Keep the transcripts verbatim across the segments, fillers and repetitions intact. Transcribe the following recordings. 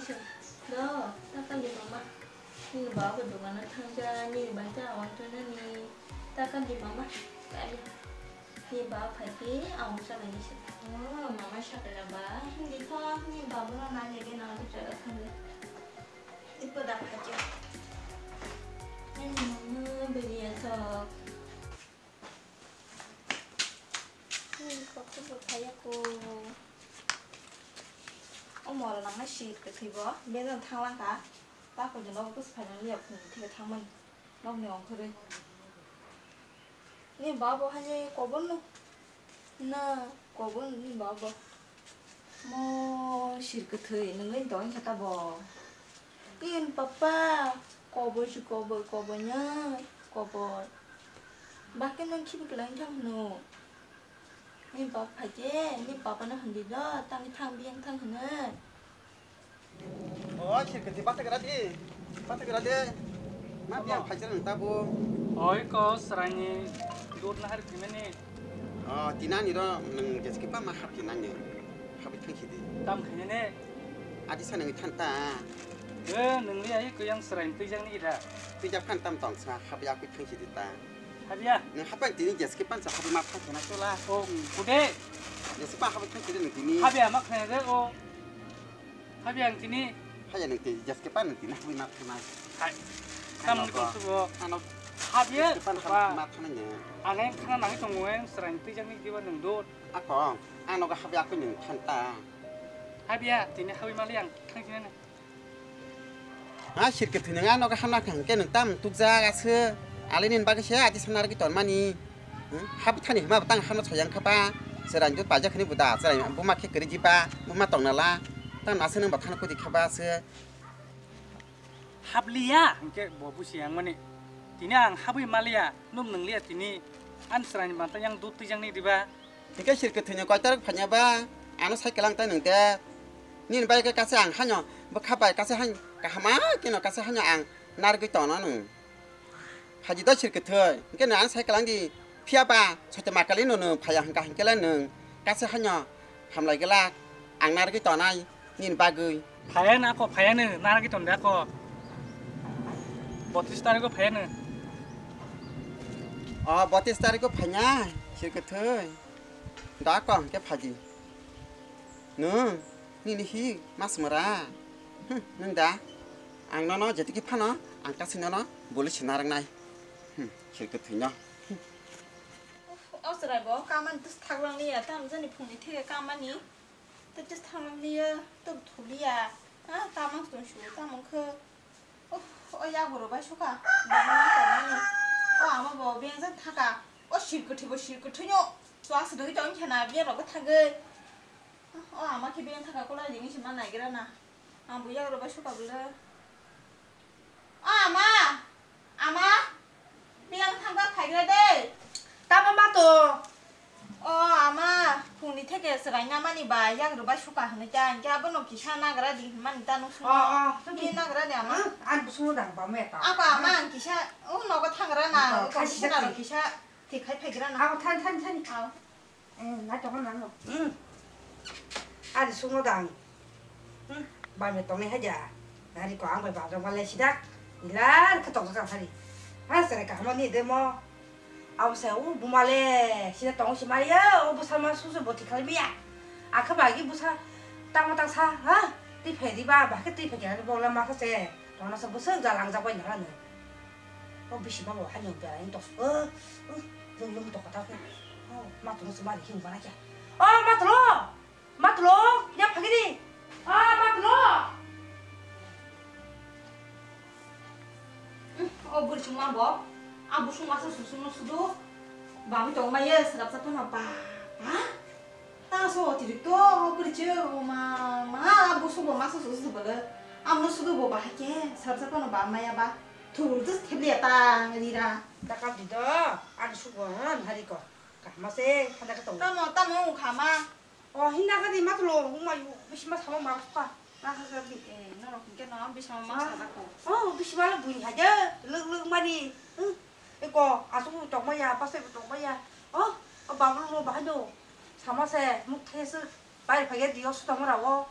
Do, ta kandi mama. Nini baba bo dogano thangja, nini bai ta awang tuna ni. Ta kandi mama. Kali. Nini baba phai khe awang chana ni se. Oh, mama sakla ba. Hindi kho, nini baba no na lege na ni jaga thangja. Ipo da khaja. Nini mama beri ya sok. Nini kok tu bo phai ya ko. O moro nang na si ke thai bo. Be no thang lang ka. Ta ko jeno ko phai nang liya phung thik thang man. Nok ni ong kore. Ni baba hai kobor no. Na, kobor ni baba. Mo sir kwthwi nungwi dong kha ta bo. Iyen papa, kobor si kobor, kobor nya, kobor. Bakhe nang khibi kwlai thang hwno. Ni baba phaikhe, ni baba no hwndi do, tangwi thang biyang thang hwno. O, sir kwthwi bathak gra di. Bathak gra de. Ma biyang phaijak nang tabo. Oi ko sraini dut nahar khimani. O, tinani ro nang jeski pa ma hap kinani. Habi thang sidi. Tam khainane. Adi sa nang than ta. E, nang li ai ko yang srain twijak ni da. Twijak phan tam tong sa habi aku thang sidi ta. Habia. Nang hapan tini jeski pan sa habi ma pha khana chola. O, kude. Jeski pa habi thang sidi nang tini. Habia ma khana de o. Habia ang tini. Haya nang tini jeski pan nang tini habi ma khana. Hai. Tam ni ko sugo. Ano. Habia. Jeski pan habi ma khana ne. Ang khana nang tongo ang srain twijak ni diba nang dot. Ako, ang nogo habwi akwi nwng than ta. Habya, tini habwi mali ang thang sinai na. Ha, sirke thwinang ang nogo hamna kha hwnkhe nwng tam tukjak aswk. Alai nini bagwi se ati sana rwgwi tonmani. Hmm? Habwi thani hwnma bo tang hamno soyang kha ba. Chwrai jut paijak hwnwi bo da, chwrai buma khe kwrwi jiba, buma tongna la. Tang aswk nwng bo thana kudi kha ba aswk. Habliya hwnkhe bo busi yang mani. Tini ang habwi maliya, num nwngliya tini. Ani chwraini mantang yang dut twijak ni diba? Hingke sirke thwini koitorok phanya ba, ano sai kelang tai nwng de. Nini bai khe kase ang hanyo bwkha bai kase han kahama keno kase hanyo ang nargwi tongno nwng. Phaji do sirke thwi, hingke nwng ano sai kelang di phiya ba soite makali no nwng phaya hingka hingke le nwng kase hanyo hamlai glak ang nargwi tonai nini bagwi. Phaya na ako, phaya no, nargwi tonde ako. Botris tariko phaya no. O botris tariko phanya sirke thwi. Da kong ke phaji. Nwng nini hi mas mara. Hmm, nwng da. Ang nono jetiki phano ang kasi nono boli sina rangnai. Hmm, sirke thwino. O chwrai bo kamani tus thagrang liya tam jani phungni theke kamani. Tus thagrang liya tuk thuliya. Ha tamang tun su tamang khe. Uff, o yago rw bai sukha, bangma tongmani. O ama bo bengjak thaka. O sir kwthwi bo sir kwthwino. Chwla swdagwi tong khe na, biyang rok bw thagwi. O ama khe biyang thaka, kwlai ringwi se ma naigra na. Ang bo yago rw bai sukha bwle. O ama! Ama! Biyang thangba phaigra de. Tamo ma to? O ama, phungni theke chwraina mani ba yak rwbai suka hwnwi ta, hinkhe abono kisa nagra di hwnmani ta nung sung. O, o, tini nagra di ama. Hmm, ang busungo dang ba me ta. Ako ama ang kisa, o nogo thangra na, hmm, o kisa kisa thik khai phaigra na. Ako than, than, than. Aw. Hmm, nai tongo nang no. Hmm. Ani sungo dang. Hmm, bamya tongnai haja. Nari ko ang bai bajak ma le sida. Ilan khe tongjak ang hari. Ha, sere kaham ni de mo. Abo se u buma le sida tongo si mari ya. O busa ma su su boti khali miya. Akha bagi busa tamo tang sa, ha? Ti phai di ba, ba khe ti phai khe bo la ma kha se. Tongna sa busa jalang jak bai na ni. O bisi ma bo hani ong pera ni tos. O, o, lung lung to kata ko. O, ma tu su mari hi ungana kya. O, ma tu lo. Matulung, ya phagiri. Ah, matulung. O buri chuma bo. A busung masa susung no sudu. Bami tong ma ye serap satu na pa. Ha? Ta so tiri to o buri che o ma ma a busung bo masa susu bole. Am no sudu bo bahai ke serap satu no ba ma ya ba. Thul dus thebli ya ta rira. Takap di do. An sugo han hari ko. Kahma se khanda ka tong. Tamo tamo khama. O, hinna ka di matulung, hung mayu, bisima sama ma sukha. Na ka ka di. Eh, norok hingke no, bisima ma sa ko. O, bisima la buni haja, luk luk mani. Hmm. Eko, asung tong maya, pasai tong maya. O, o babu lo bahai do. Sama se, muk the se, bai phai di o su tong ra o.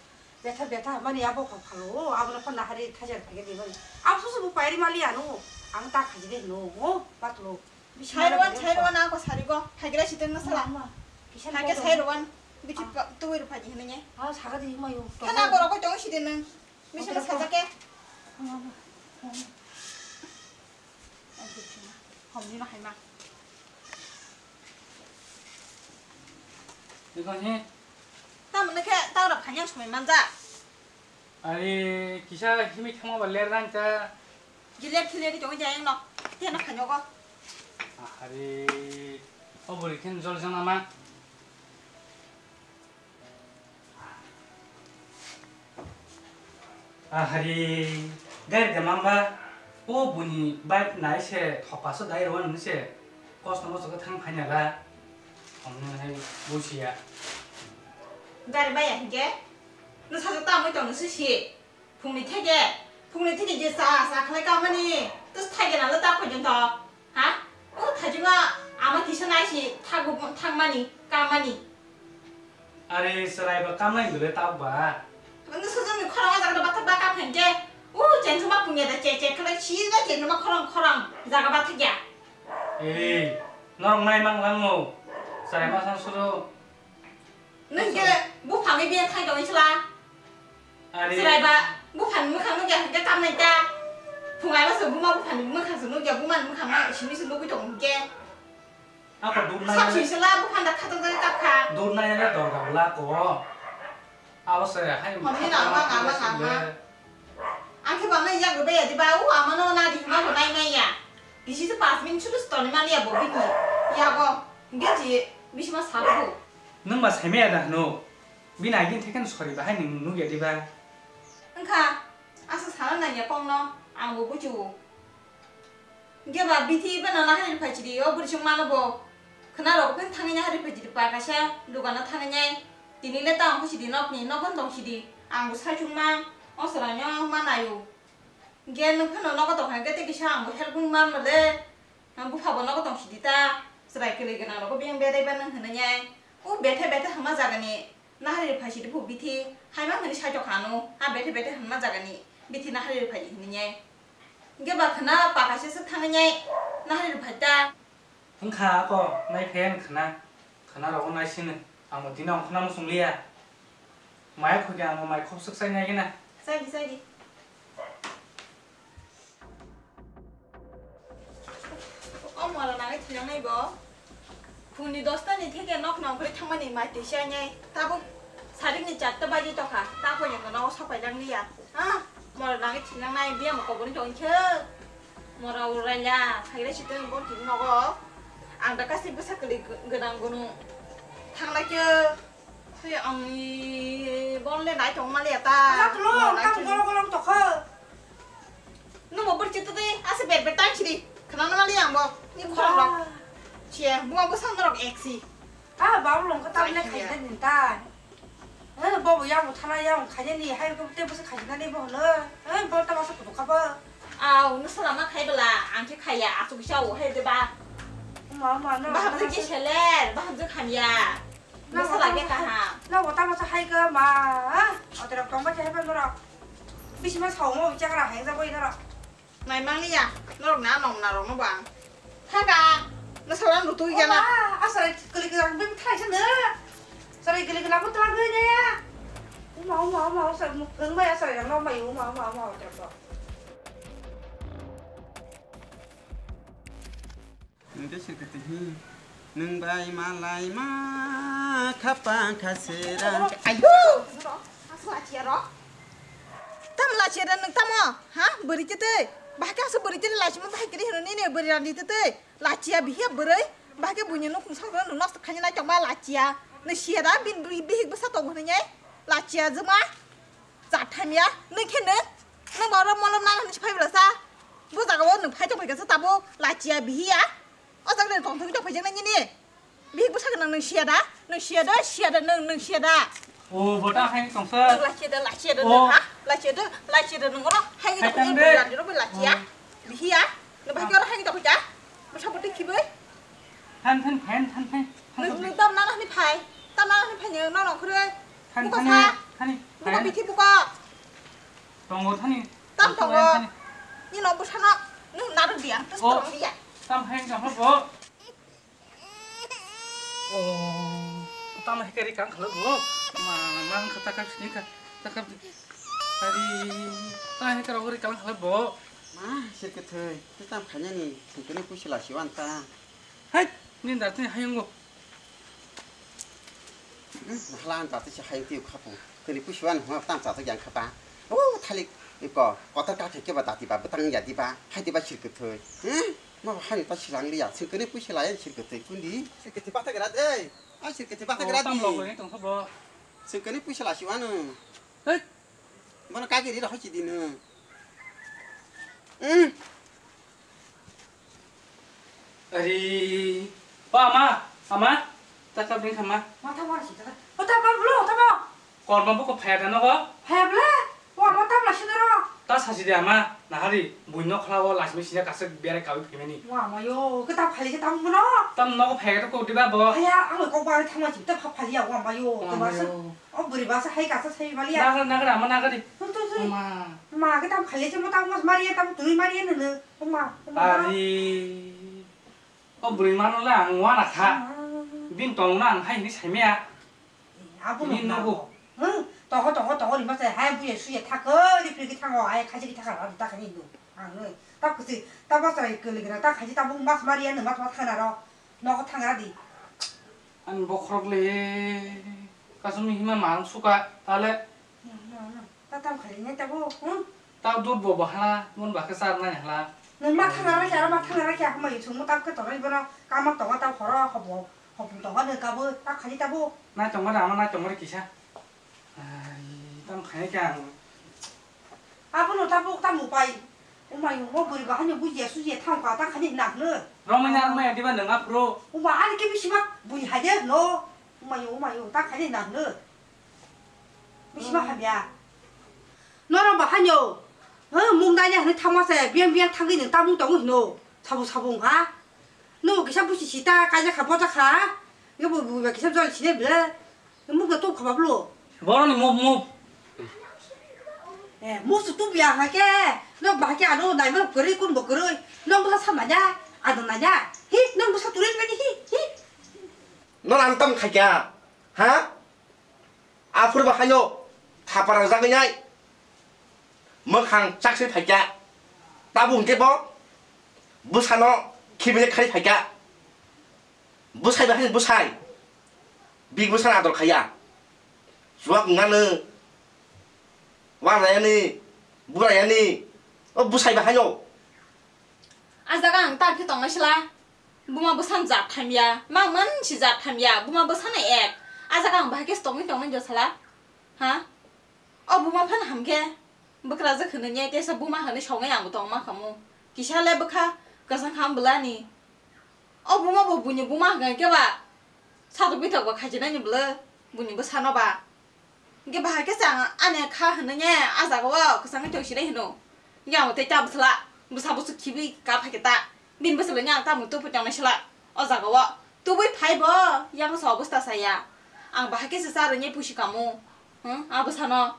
Betha betha mani abo kho phalo, abo no phano hari thajar phage di mani. Abo susu bu pairi mali anu, ang ta khaji de no, o patlo. Sai rwan, sai rwan ako sari go. Phagira siteng na sala. Kisa. Hake sai rwan. Bichi tuwi ru phaji hene. Ah, saga di mayo. Thana borok ko tong sidi nang. Misa na saja ke. Hamni na haima. Iko ni. Tam ne ke ta rap khanyang sumai manja. Ari kisa himi thangma ba ler rang ta. Gilet khilet ri tongo jayang no. Te no khanyo go. Ari o buri khen jol jana ma. Ahari gari de mamba o buni bike nai se thopa so dai ro nang se kosto mosto ke thang phanya la. Ong nang hai busiya. Gari baya hingke? Nasa jota amoi tong nasi si. Phungni theke, phungni theke je sa, sa khlai kamani, tus thai gana lo ta khoi jong to. Ha? O thai jong a, ama kisa nai si, thak bu, thak mani, kam mani. Are serai ba kam nai dule ta ba. Nang sa jong ni khorang ajak da bathak ba ka phen ke. O chen chuma punya da che che khlai si da chen chuma khorang khorang jaga bathak ya. Ei, norok nai mang lang mo. Serai ma sang suru. Nung ke buphang ni biya thai tong isla. Ari. Serai ba buphang ni mukhang nung ya ke kam nai ta. Phungai ma se buma buphang ni mukhang se nung ya buma ni mukhang ma sini se nugui tong ke. Ako durnai. Sa si sela buphang da khatung da kap kha. Durnai na dorga bla ko. Abo se hai. Mami na ma ma ma ma. Ang khe bana yak rwbai ya diba, o ama no na di hwnba bo nai maya. Bisi se pas minute sudu se toni mani ya bo bini. Ya bo, hingke je bisi ma sa bo. Nwng ba sai maya da hwno? Bini agin thekhen sori bahai nwng nukya diba? Wngkha, asa sana nangya kong no, ang bo buchu. Hingke ba bithi beno nahari phai chidi, o bwrwi chwng mano bo. Khwna rok khe thangwi nahari phai chidi, pa kaisa dukano thangwi nai. Tini le tamo khe sidi nokni, nogo tong sidi. Ang bo sai chwngma, o chwraino ma naio. Hingke nwng phano nogo tong kha, hingke tei kisa ang bo help wngma le. Ang bupha bo nogo tong sidi ta, chwrai kwlwi gwnang rogo biyang bedai ba nwng hwnwi nai. O betha betha hwnma jagani. Nahari phai sidi phu bithi, haima hwnwi sai tokha ano, a bethe bethe hwnma jagani bithi nahari phai hwnwi nai. Hingke ba khwna pa kaisa swk thangwi nai, nahari phai ta. Wngkha ako nai phen khwna, khwna rogo nai sini, ang bo tini ang khwna muchung liya. Mai khokya ang bo mai khop swk sai nai gina. Sai di, sai di. O mora nangwi thwinangnai bo. Phungni dosta ni theke nok nongkhorwi thangmani mai twi se nai. Tabuk sarik ni charta baji tokha. Ta poino no sopai lang liya. Ah, mora nangwi thwinangnai biyamo koboni tongkhe. Mora uraila phaira sitwng bo tini nogo. Ang da kasi bwsa kwlwi gwnang gwnang thanglai khe. Twi ang ni bon le nai tong mali ata. Asa tulo, tang golo golo tokho. Nwng bo bwrwi chwtwi twi, asa ber ber tang sidi. Khna na mali ang bo. Ni khorang rok. Ba. Che, buma bwsa norok eksi. Ah, babu long ka tamne khai da din ta. Eh, bobo yang thana yang khai ni hai ko te bwsa khai na ni bo no. Eh, bo ta masa ko ka ba. Au, no sala ma khai bela, ang khe khaya, asuk sa o hai de ba. Ma ma no. Baham je seler, baham je khanya. Nasa lage kaham. Nogo tamo sa hai ka ma. Otorok tongba chai pa norok. Bisima sao mo bichakra hai jabo inorok. Nai mangliya. Norok na nom na rok no bang. Thaka. Nasa ran rutu ya na. Asai kali kali bi thai sana. Sarai kali kali bu tlang ya. Uma uma uma sa muk thang ba ya sarai no ma uma uma uma otorok. Nwng tei swkang twi hi? Nwng bai malai ma khapang kha sera. Ayo! Aswk lachiya rok? Tamo lachiya da nwng tamo? Ha? Bwrwi twi twi? Bahai khe aswk bwrwi twi lachi ma bahai kiri hino nini bwrwi rani twi twi? Lachiya bihiya bwrwi? Bahai khe buini nukhung sakno nwng nosto khaina nai tongma lachiya. Nwng siya da bini bihik bwsa tongo hwnwi nai? Lachiya jwma? Chathamya, nwng khe nwng, nwng ba oro molom nana hinwi phai bwlasa. Bo jaga o nwng phai tong phai kha sa tabuk, lachiya bihiya. O jaga le tong thangwi tong phai jaknai nini. Bihik bwsa gwnang nwng siya da, nwng siya da, siya da nwng, nwng siya da. O, bo ta hai tong sa. Nwng lachiya da, lachiya da nwng ha, lachiya da, lachiya da nwng oro hai tong sa. Hai tang de. Rani ro bo lachiya. O. Bihiya, nwng bahai khe oro hai tong phai kha. Bwsa bo twi khibwi. Than, than, phan, than, phan, than, Nung, than. Nung tam nana ni phai. Tam nana ni phai ni nong nong khurui. Than, Buka than, sa. Than. Buka bithi buka. Tongo thani. Tam tongo. Ni no bwsano. Nung naruk dia. Terus Oh. Tolong dia. Tam hai jang bo. Oh. Tam hai kari kang khala bo. Ma ma kata kap sini ka. Takap. Ari. Tam hai karo kari kang khala bo. Ma sir ke thai. Tam khanya ni. Singkene pusi la siwan ta. Hai. Ni da tini hayungo. Hala ang tata si hayung tiyo khapo. Kani pusi wan huma tang tata yang khapa. Oh, thalik iko kotor ka theke ba tati ba betang ya di ba. Hai di ba sir ke thoi. Hmm? Ma hani ta silang liya. Sir kani pusi la ya sir ke thoi kundi. Sir ke thoi pata gerat ei. Ah, sir ke thoi pata gerat di. Tam lo ko ni tong khapo. Sir kani pusi la siwan. Hei. Bono kaki ri rokho chidi no. Hmm. Ari. O ama, ama. Takap ding khama. Mata mara si takap. O tapa blo, tapa. Korma buko phaya da nogo. Phaya bla. O ama tam la si doro. Ta sasi de ama. Nahari buino khlao lasmi sina kasek bere kawi phimani. Wa mayo, ke ta phali ke tam bono. Tam nogo phaya da ko diba bo. Phaya, ang ko ba thangma si ta phali ya wa mayo. Wa mayo. O bwrwi basa hai kasa sai maliya. Nagra, nagra, ama nagari. Tui, tui, tui. Ma. Ma, ke tam khaile se mo tam mas mariya, tam tui mariya nene. O ma, o ma. Ari. O bwrwi mano le ang wana kha. Ah. Bin tong na ang hai ni saimaya. Abo ni no nogo. Hmm, tongo, tongo, tongo, ni masa hai buya suya thakho, ni phirki thango, hai khaji ki thakha, ta khani no. Ang no. Ta kusi, ta basa ke le gra, ta khaji ta bu mas mariya no, mas mas khana ro. Nogo thangra di. Ani bokhorok le kasumni hima marung suka tale. No, no, no. Ta tam khali ne tabo, hmm? Ta dut bo bahana, mon bakhe sar nai hala. Nung ma thangara kya, ma thangara kya, ma yusung mo tam ke torai bono, kama tonga ta horo, hobo, hobo tonga ne kabo, ta khali tabo. Nai tonga da, ama nai tonga kisa. Ai, tam khani khe ang. Abono tabuk tamo pai. Umai, o bwrwi bahai no bujiya sujiya thang pa ta khani nak no. Romai na romai diba nang aphuru. Uma ani ke bisi ma bui haide no. Umai, umai, ta khani nak no. Bisi ma hamya. Noro bahai no. Ha, mung dai ne hani thangma se, biang biang thangwi nang tamung tong hino. Sabo sabo ha. No kisa busi sita kaja kha boja kha. Yo bo bui ba kisa jol sine bile. Muk da tup khaba blo. Boroni muk muk. Eh, muk su tup ya ha ke. Nok ba ke ano nai ma kwrwi kun bo kwrwi. Nok bwsa sa manya. Ano nanya. Hi, nok bwsa turi mani hi. Hi. No ang tam kha kya. Ha? Aphur ba hayo. Thapara jagwi nai. Mwkhang chaksui phaikya. Tabuk hwnkhe bo bwsano khibini khai phaikya. Bwsai bai hai bwsai. Bik bwsano ador khaiya. Chuwak wngnano. Wanayani. Burayani. O bwsai bai haino. A jaga ang ta khe tongnai sila. Buma bwsano jat thamya, mang man si jat thamya, buma bwsano ek. A jaga ang bahai khe tongwi tongnai do sala? Ha? O buma phano hamkhe bwkrajwk hwnwi ne kesa buma hwnwi songwi ang bo tongma khamu. Kisa le bwkha kwchang kham bwlani. O buma bo buini buma hwnkhe ba satok bitok ba khaijinani bwlw buini bwsano ba. Hingke bahai khe chang ani kha hinui nge, ah jaga o kwchangwi tong sinai hino. Hingke ang tei ta bwsla, bwsa bwswk khibi ka phai khe ta. Bini bwswlani ang tamo tubui tongnai sla. O jaga o tubui phai bo, yang sa obostha saya. Ang bahai khe se cha rwngye pusi kamo. Hmm, ah bwsano.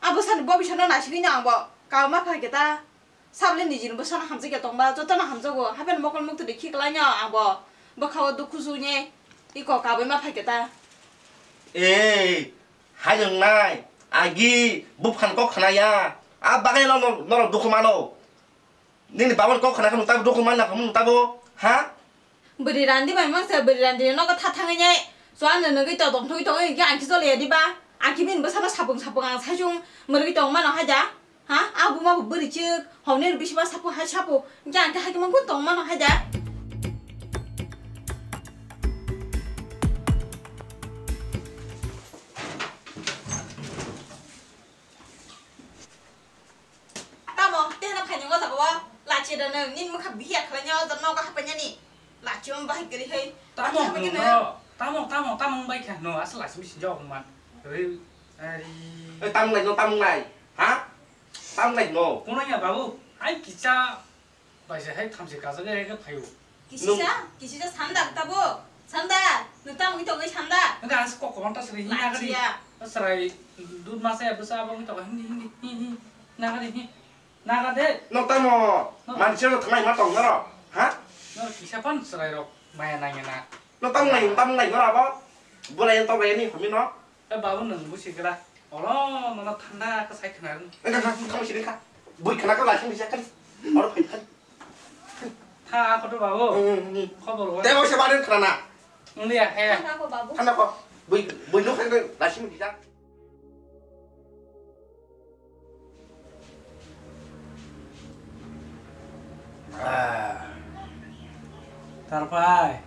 Ah bwsani bo bisano naisigwi no ang bo. Kama phai khe ta. Sabole nijini bwsano hamjakya tongba, jotono hamjago. Hapheno mokol muktwi khiklaino abo bwkhao dukhu sune iko kabui ma phaikhe ta. Ei, hai nwngnai, agi buphang kok khnaya. A bagwi no, no, norok dukhu mano. Nini babani kok khna khe nwng tabo dukhu manna khamu nwng tabo, ha? Bwrwi randi bai mangsa bwrwi randi nogo tha thangwi nai. Chwla nwnwi to tongthogwi tongwi hwnkhe ang khe choliya diba? Ang khe bini bwsano sapung sapung ang saichung mwrwgwi tong mano haida. Ha? A buma bo bwrwi chwk. Hwnwi bisima sapu hai sapu. Hwnkhe ang khe hai khe mangkhun tong mano haida. Tamo, tei hwnna phaini o jaga o lachi rwnwi nini mwkha bihiya khlainai o jaga nogo hapainani. Lachi o bahai kwrwi hai. Tamo, lachi hapainani. Tamo, tamo, tamo wng bai kha no, aswk lachi misi jok man. Ri, ri. Ei, tamo nai no, tamo nai. Ha? Tamo nai no. Kuno ya babu, ai kisa. Bai se hai thamchi kajak ya khe phaio. Kisisa, kisisa sanda tabo. Sanda, nwng tamo wngwi tongwi sanda. Nwng aswk kok kwbang ta sri hini nagari. Lachiya. Chwrai dud masa ya bwsa abo wngwi tongo, hindi, hindi, hi, hi, naga de, hi, naga de. No tamo, no. Mansi no thangnai ma tong noro, ha? No kisa pan chwrai rok maya nangya na. No tamo nai, tamo nai noro abo? Bolai to bai ni hami no. E babu nwng busi kela. Olo, nono thanda ka sai khna. Engka kha, tamo sini kha. Bui khna ka lasi ni jakali. Oro phai phai. Tha ako to babu. Hmm, hmm. Khobor wa. Tebo se baden khna na. Ngliya he. Thanda ko babu. Thanda ko. Bui, bui no khna lasi ni jak. Ah. Tarpai,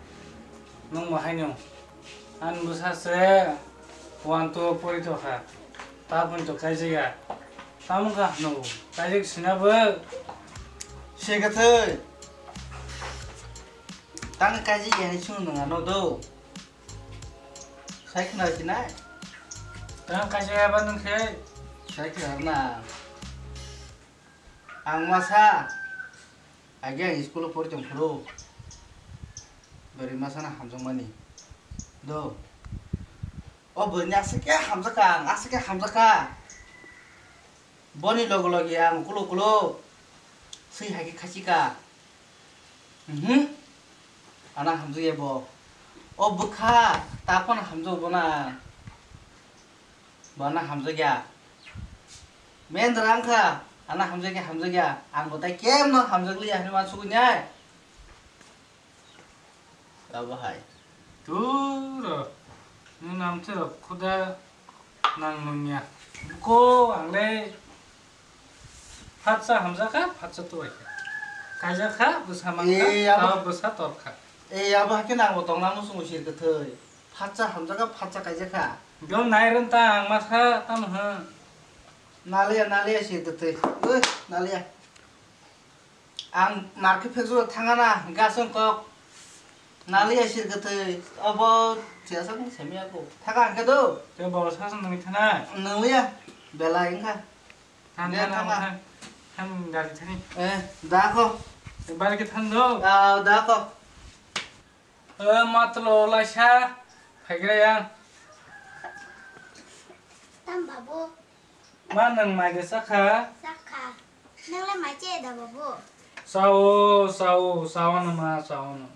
nwng bo haino. Ani bwsa se one two o pori tongkha. Ta phone to kaijak ya. Tamo kha hwno bo. Kaijak sina bo. Se kwthwi. Tang kaijak ya ni chwng nwng ano do. Sai khna sinai. Tang kaijak ya ba nwng khe. Sai khna na. Ang masa, age ang school o pori tong phuru, bwrwi masa no hamjakmani. Do. O bwrwi ni aswk khe hamjakha, ang aswk khe hamjakha. Boni loge loge ang ukuluk ukuluk swi hai khe khachika. Mhm. Ano hamjakya bo. O bwkha, ta phano hamjago bono. Bono hamjakya. Mendra wngkha, ano hamjakya, hamjakya. Ang bo tai kemno hamjakliya hinwi uansukgwi nai. Abo hai. Turo, nwng namtwi rok khuda nang nungya. Ko ang le phatsa hamjakha, phatsa tuaikha. Kaijakha, bwsa mankha, eh, abo tao bwsa torkha. Eh, abo hakhe nang bo tongna muchungo sir kwthwi. Phatsa hamjakha, phatsa kaijakha. Bo nairon ta ang masa tamo hwn. Naliya, naliya sir kwthwi. Ui, naliya. Ang market phekjagwi thangana, gas wng kok. Naliya sir kwthwi, obo siyasa wng semiya ko. Thaka hwnkhe do? Tei bo sasa nungwi thana? Nungya, belai wngkha. Than, than, than, than, than, gari thani. Eh, da ko. Bari khe than do? Ah, da ko. Eh, matlo laisa, phaigra yang. Tam babu. Ma nwng mai de sakha? Sakha. Nwng le mai che da babu? Sao, sao, sao no ma, sao no.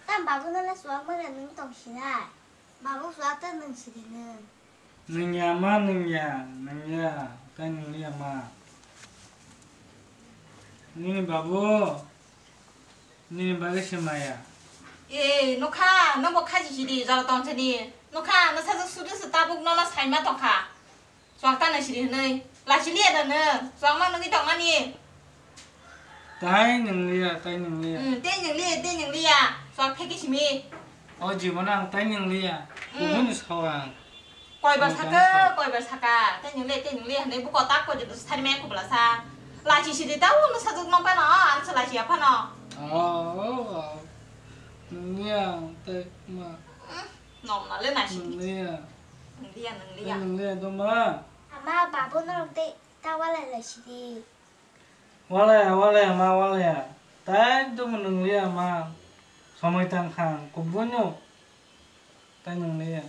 Tam babu no le suak ma nwng tong sinai. Babu suak ta nwng siri nwng. Nwng ya ma, nwng ya, nwng ya, tai nwng ya ma. Nini babu, nini bagwi se maya. Eh, nokha, nobo khaji sidi, jora tong sini. Nokha, no sajak sudu se tabuk nono saima tongkha. Chwak ta nai siri hwnwi. Lachiliya da nw? Chwak ma nungwi tongmani. Tai nung liya, tai nung liya. Hmm, tei nung liya, tei nung liya. Chwak pheki simi. O jibon ang tai nung liya. Hmm. Kubuni sao ang. Koibar saka, koibar saka. Tai nung liya, tai nung liya hwnwi buko tak koi de bwsari maya kubla sa. Lachi siri ta o no sajak nong phano, ang se lachi ya phano. Oh, oh, oh. Nung liya, tai ma. Hmm, nom na le nai siri. Nung liya. Nung liya, nung liya. Nung liya, doma. Ama, babu norok de ta walai lai sidi. Walai, walai, ma, walai. Tai dum nung liya, ma. Somoi tang khang, kubun no. Tai nung liya.